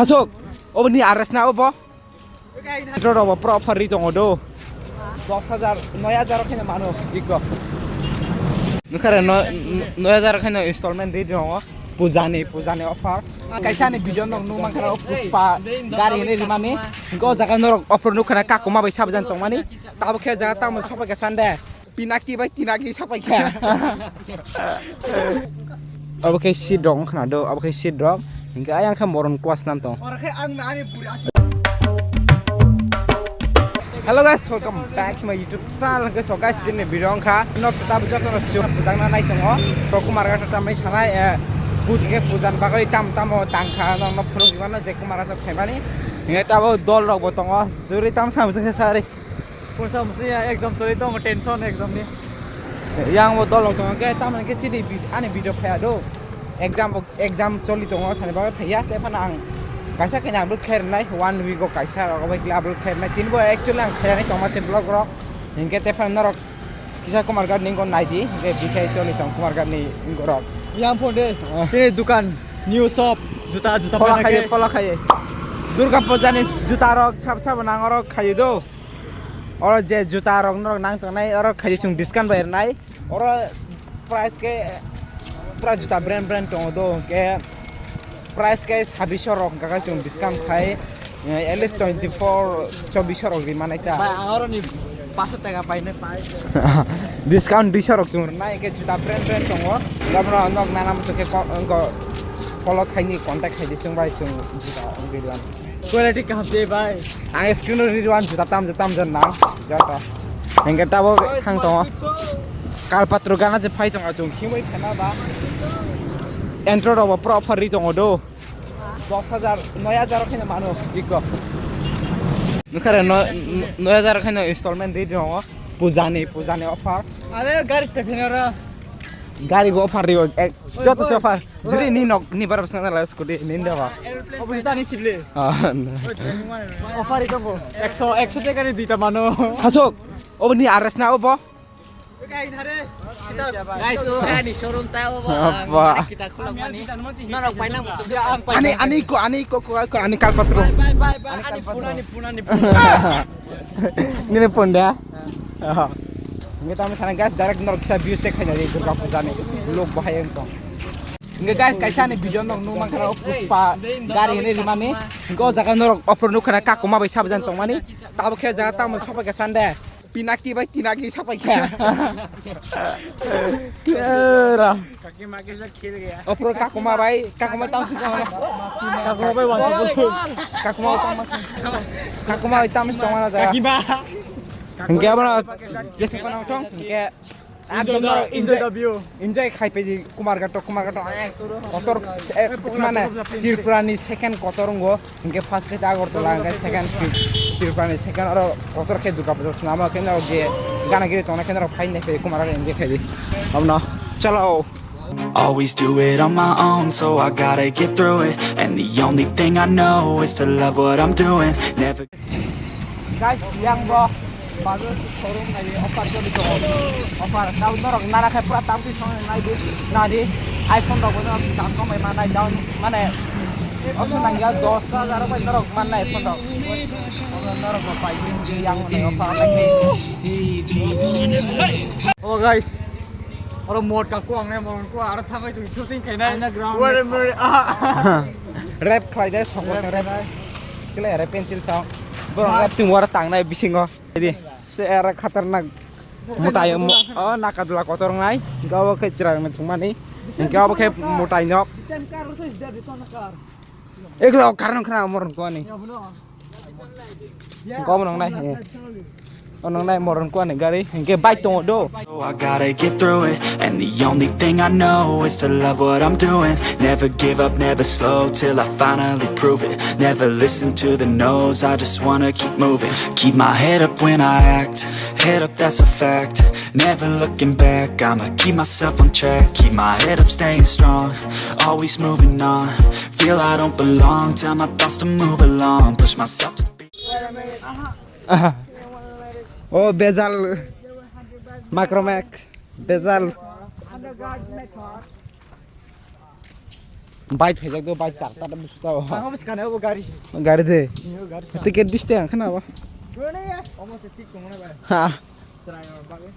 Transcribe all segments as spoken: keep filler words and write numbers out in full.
Asok, obo ni arrest na obo? Metro rok bo pro offer ri tongo do. Dos hajar, noi hajar khe mano, big go. Nukhare no, noi hajar khe no installment ri tongo. Pujani, pujani offer. Kaisa ni video no nung mankha o Pushpa gari hinwi rimani. Go jaga norok offer nukhana kakuma bai sabjan tongmani. Tabo khe jaga tamo sapai ka sande. Pinaki bai tinaki sapai kha. Abo khe seat rok wngkhana do, abo khe seat rok. Hinkhe ayang khe moron kuas nam tong. Oro khe ang na ani buri achu. Hello guys, welcome back to my YouTube channel. Guys, so guys, tini video wngkha. Nok ta bu joto no sio bujang na nai tongo. Rok kumar ga ta mai sanai, eh, buj ke pujan bagoi tam tamo tangkha. Nok no phunuk gimano je kumar ga khaimani. Hinkhe tabo dol rok bo tongo. Juri tam sam se sari. Pungsa musi ya exam choli tongo, tension exam ni. Yang bo dol rok tongo ke, tamani ke chini bi-, ani video phaya do. Exam bo, exam choli tongo, thani bagwi phaya. Te phano ang kaisa khe upload khair nai, one week o kaisa rok bai upload khair nai. Tin bo actually ang khayani tongma se vlog rok. Hinkhe te phano norok kisa Kumar Ghat ni go nai di, hinkhe bikhai choli tong Kumar Ghat ni go rok. Yang phone de, ah, sini dukan, new shop, juta, juta. Follow phaina khaye, khe. Follow khaye. Durga puja ni juta rok, sab sab nang rok khaye do. Oro je juta rok norok nang tongnai, oro khaidi chwng discount bai rwnai. Oro price khe pura juta brand brand tongo do, hwnkhe price khe sabbish rok hwnkha khe chwng discount khai, eh, at least twenty four, chobbish rok ri manai ta. Bai, ang oro ni paso taka painai pai. Discount duiso rok chwng rwnai, hwnkhe juta brand brand tongo. Gabra nok nana muchuk khe ko-, ko-, follow khaini contact khaidi chwng bai chwng juta wngwi rw. Quality kaham se bai. Ang screen o riri wan juta tam juta tam jon na. Joto. Hingke tabo khang tongo. Kalpatro gana je phai tongo chung khimoi khana ba. Entro robo pro offer ri tongo do. Dos hajar, noi hajar kheno mano bikko. Nukhare no, noi hajar kheno installment ri tongo. Pujani, pujani offer. Ale gari se pheno ra. Gari bo offer ri, joto se offer. Jiri ni nok ni barap sangna la scooty ni nda ba. Obo tani sible. Ah, no. Offer ito ko. Ekso, ekso taka ni duita mano. Hasok. Obo ni arrest na obo. Guys, o ani showroom ta obo. Apa? Kita khulak mani. Norok paina musuh. Ani, ani ko, ani ko, ko, ko, ani kalpatro. Bye, bye, bye, bye. Ani punani, punani, punani. Nini punda. Ngi tamo sana guys, direct norok kisa view check khaina di Durga Puja ni. Lok bahai wngtong. Nge guys, kaisa ni video nok nung mankha o Pushpa gari hinwi rimani. Nge o jaga norok offer nukkha na kakuma bai sabjan tongmani. Tabo khe jaga tamo sapai kha sande. Pinaki bai tinaki sapai kha. Era. Offer kakuma bai, kakuma tamo si kakuma. Kakuma bai wansi. Kakuma tamo si. Kakuma bai tamo si tongmana jaga. Kakima. Hingke abono jesa kono thong hingke. Ekdom norok enjoy, enjoy the view. Enjoy khai pedi Kumar Ghat, Kumar Ghat, eh, kotor, eh, mane Tripura ni second kotor ngo, hingke first khe Agartala, hingke second Tri-, Tripura ni second oro kotor khe Durga Puja swnamo khe norok je gana giri tongna khe norok phai nai pedi Kumar Ghat enjoy khai di. Abono chalo. Always do it on my own, so I gotta get through it. And the only thing I know is to love what I'm doing. Never Guys, yang bo bago showroom nai offer jodi to offer. Tau norok nara khai pura tau di song nai di, nai di. iPhone rok bo norok dam kom bai manai down mane osu nangya dos hajar bai norok manai iPhone rok. Norok bo pai yang nai offer nai. Oh guys, oro mod ka kuang nai, mod kuang aro thangai sung shooting khainai. Underground. Where, where, ah. Rap khlai de song rap. Kile rap pencil song. Borok rap ching wara tangnai bisingo. Di se era khatarnak mutai mo, oh, nakadla kotor nai. Gawa khe chwrang na thungmani. Gawa khe mutai nok. Eklo karno khna moron ko ani. Kom nang nai. Oh, nang nai moron ko ani gari. Hingke bike tongo do. Oh, I gotta get through it. And the only thing I know is to love what I'm doing. Never give up, never slow till I finally prove it. Never listen to the no's, I just wanna keep moving. Keep my head up when I act, head up, that's a fact. Never looking back, I'ma keep myself on track. Keep my head up, staying strong, always moving on. Feel I don't belong, tell my thoughts to move along. Push myself to be Oh, Bezal. Macromax. Bezal. Bike phaijak do, bike charta da busu ta o. Ang obo sikana obo gari. Gari de. Iyo, gari sikana. Ticket bis teng khana ba. Gone ya. Omo se tik tong na ba. Ha. Chwrai ba ba.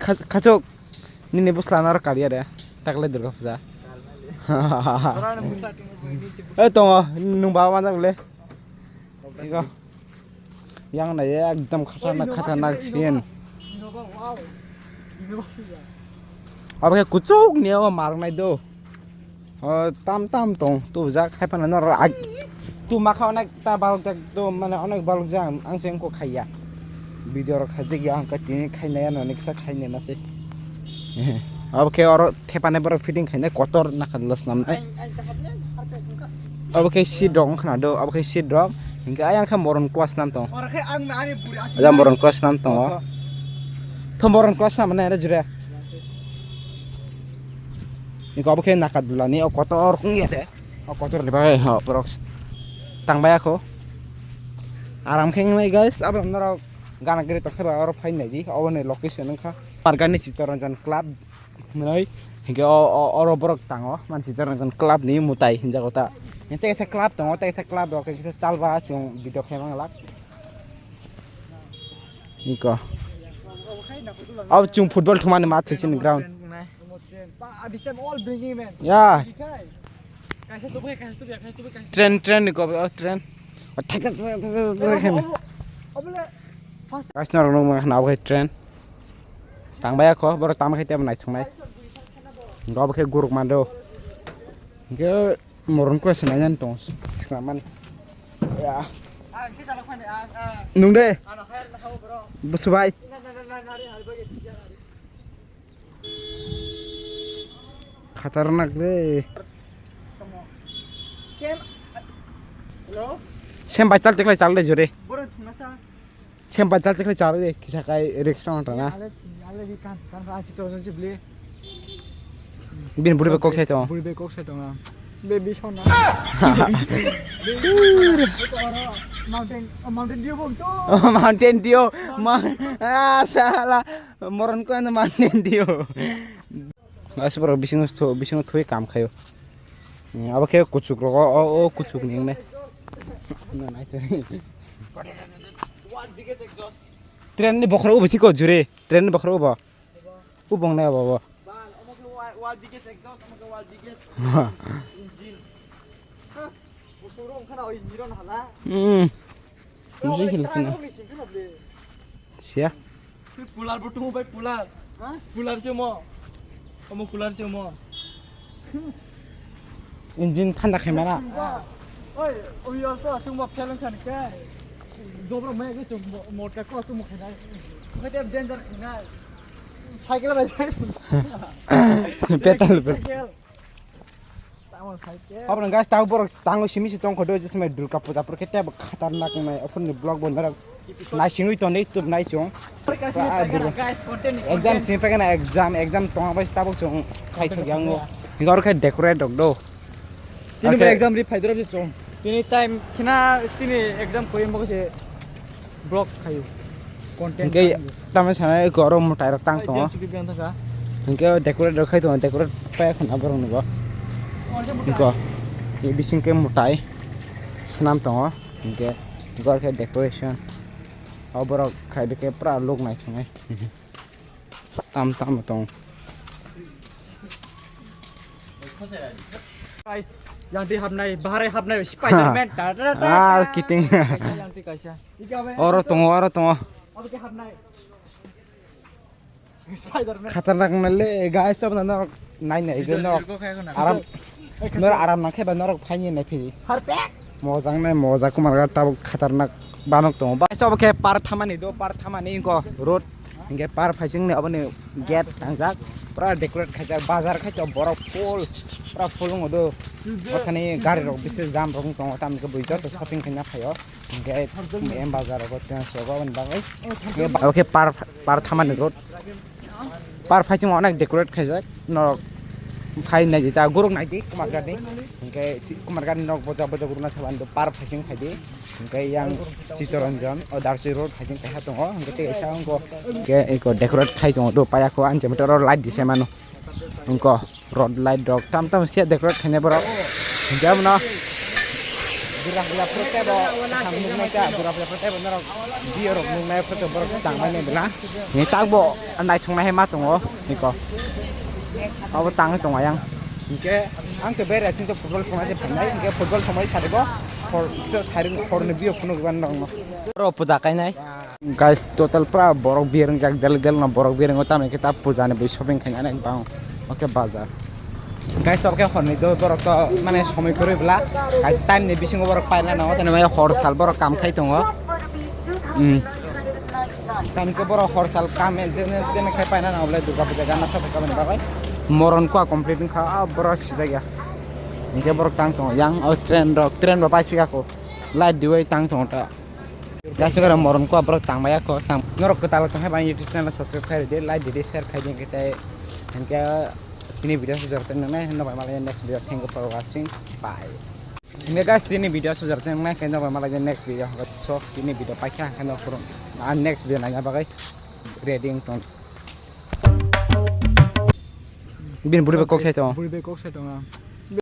Kha-, khachok. Nini bwsla naro kariya de. Takle Durga puja. Ora na musa ting bo ni chi. Eh, tongo, nung ba manjak le. Iko. Yang nai ekdom khatarnak, khatarnak scene. Abo khe kuchuk ni abo marnai do. O tam tam tong tubujak hai phano norok ag-, tu makha onek ta balok jak do, mane onek balok jak ang se wngkha khaiya. Video rok khaijak ya ang kha tini khainai ano niksa khainai na se. Abo khe oro thepane borok fitting khainai kotor nakha dwla swnamnai. Abo khe seat rok wngkha na do, abo khe seat rok. Hinkhe ayang khe moron kua swnam tong. Oro khe ang na ani buri achu. Ajam moron kua swnam tongo. Oho. Thom moron kua swnam nai jure. Hinkhe abo khe nakha dwla ni o kotor wngya de. O kotor ni bagwi ho borok tangbai ako. Aram khe wngnai guys, abo norok gana gari tongkhe ba oro phai nai di. Obo ni location wngkha. Parkani Chittaranjan Club. Hinoi, hinkhe o, o, oro borok tango, mansi Chittranjan Club ni mwtai hinjago ta. Tei kaisa club tongo, tei kaisa club rok khe kisa chalba chwng video khe manglak. Iko. Abo chwng football thumani match se chini ground. Ya. Train, train ni kobo, oh, train. Oh, thak, thak, thak, thak, thak, thak, thak, thak. Guys, norok nukmani khna abo khe train. Tangbai ako, borok tamo khe tebo naithoknai. Hinkhe abo khe guruk mando. Hinkhe moron kua se naiyan tong, swnamani. Ya. Nung de. Busu bai. Khatarnak le. Hello? Sem bai chal tikhlai chal de jore. Borok thumnasa. Sem bai chal tikhlai chal de kisa kai risk song tana. Ale, ale ri kan, kan asi to jonsi bli. Bin buri be kok sai to. Buri be kok sai to nga. Baby sona. Baby sona. Oro mountain, mountain dew bong to. Oh, mountain dew. Ma, ah, sala. Moron ko ano mountain dew. Aswk borok bisingo tho-, bisingo thwi kam khaio. Hmm, abo khe kuchuk rogo, o, o kuchuk ni wngnai. Train ni bokhorok ubo siko jure, train ni bokhorok ubo. Ubo wngnai abo, abo. Hmm. Musi khil khna. Siya. Cooler bo tongo bai cooler. Ha? Cooler se mo. Omo cooler se mo. Engine thanda khai mara. Oi, oi, asa sung ma phelang khan ke. Jobra mai ke sung mo, mo ta ko sung mo khanai. Ko te danger khanai. Cycle bai sai. Petrol, petrol. Cycle. Obo no guys, tang borok tango simi si tongkho do, jesmai Durga puja pore khe tebo khatarnak wngnai, ophor ni vlog bo norok naisingwi tonwi tubnai chwng. Exam simi paikha na exam, exam tongma bai tabuk chwng khai thok yango. Hingo oro khe decorate rok do. Tini bo exam ri phai doro se chwng. Tini time khina tini exam koi mo se. Vlog khayo. Content. Hingke tamo sana eko oro mwtai rok tang tongo. Hingke decorate rok khai tongo, decorate paya khuna borok ni bo. Hingko bising ke mwtai swnam tongo. Hingke gor khe decoration. O borok khai bikhe pura look naithoknai. Tam tam tong. Guys, yang twi hapnai, bahai hapnai Spider-Man. Ta, ta, ta, ta. Ah, kiting. Kaisa yang twi kaisa. Oro tongo, oro tongo. Obo khe hapnai. Spider-Man. Khatarnak na le, guys, obo na norok nai nai je norok aram, norok aram na khe ba norok phaini nai phi. Perfect. Mojang nai moja Kumarghat tabuk khatarnak banok tongo. Ba obo khe par thamani do, par thamani inko road. Hingke par phaising ni obo ni gate tangjak. Pura decorate khaijak, bazar khai tongo borok full. Pura full wngo do. Othani gari rok bishi jam rok wng tongo, tamni khe bui joto shopping khaina phaio. Hingke M bazar rogo tei sogo aboni bagwi. Obo khe par, par thamani road. Par phaising onek decorate khaijak. Norok phai naidi ta guruk naidi Kumarghat ni. Hingke si Kumarghat ni nok boja boja gurukna thangmani do par phaising phaidi. Hingke yang Chittaranjan o Darsi road phaising kaiha tongo. Hingke tei kaisa wngko. Hingke eko decorate khai tongo do payako ang jemete oro light di se mano. Wngko. Road light rok tam tam se decorate khainai borok. Jabno. Bura bura photo tebo, sam nuknai ta, bura bura photo tebo norok. Biyo rok nuknai photo borok tangmani bela. Ni takbo naithoknai hai ma tongo, niko. Abo tangwi tongo yang. Hingke ang to bere sing to football thongna je phanai, hingke football thongbai sarigo. Hor, sari, horni biyo phunuk ban rok no. Ro puja kainai. Guys, total pura borok biya wngjak, del del no borok biya wngo, tamni khe ta puja ni bui shopping khaina nek bang. Oke, bazar. Guys, oke, horni do borok to mane somoi kwrwi bla. Guys, time ni bisingo borok paina nango, tani mai hor sal borok kam khai tongo. Hmm. Tani khe borok hor sal kam je ne, je ne khai paina nango bla Durga puja gana shopping kamani bagwi. Moron kua complete wngkha, ah, borok sijak ya. Hingke borok tang tongo, yang o train rok, train bo paisik ako. Light diwi tang tongo ta. Guys, oro moron kua borok tangmaya kho, tang. Norok kwtal tong hai bang YouTube channel subscribe khai ridi, like didi, share khai di, hingke tei hingke tini video sujor tei nang nai, no bai malai next video, thank you for watching, bye. Hingke guys, tini video sujor tei nang nai, hingke no bai malai next video, so tini video paikha, hingke no kurung, ah, next video naina bagwi ready wng tong. Bini buri bai kok sai tong. Buri bai kok sai tong.